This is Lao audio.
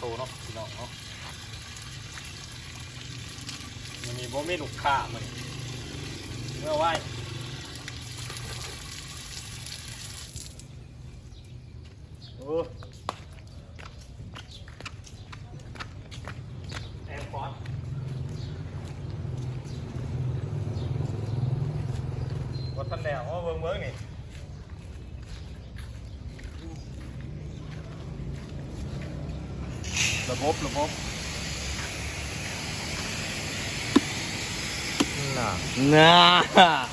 ໂຕເນາະພີ່ນ້ອງເນາະ ມື້ນີ້ບໍ່ມີລູກຄ້າມື້ນີ້ ເມືອໄວ. ໂອ້ ແອປອດ ບໍ່ທັນແລ້ວ ເອົາເບິ່ງໆນີ້ ລະບົບ ລະບົບ ນະ ນະ.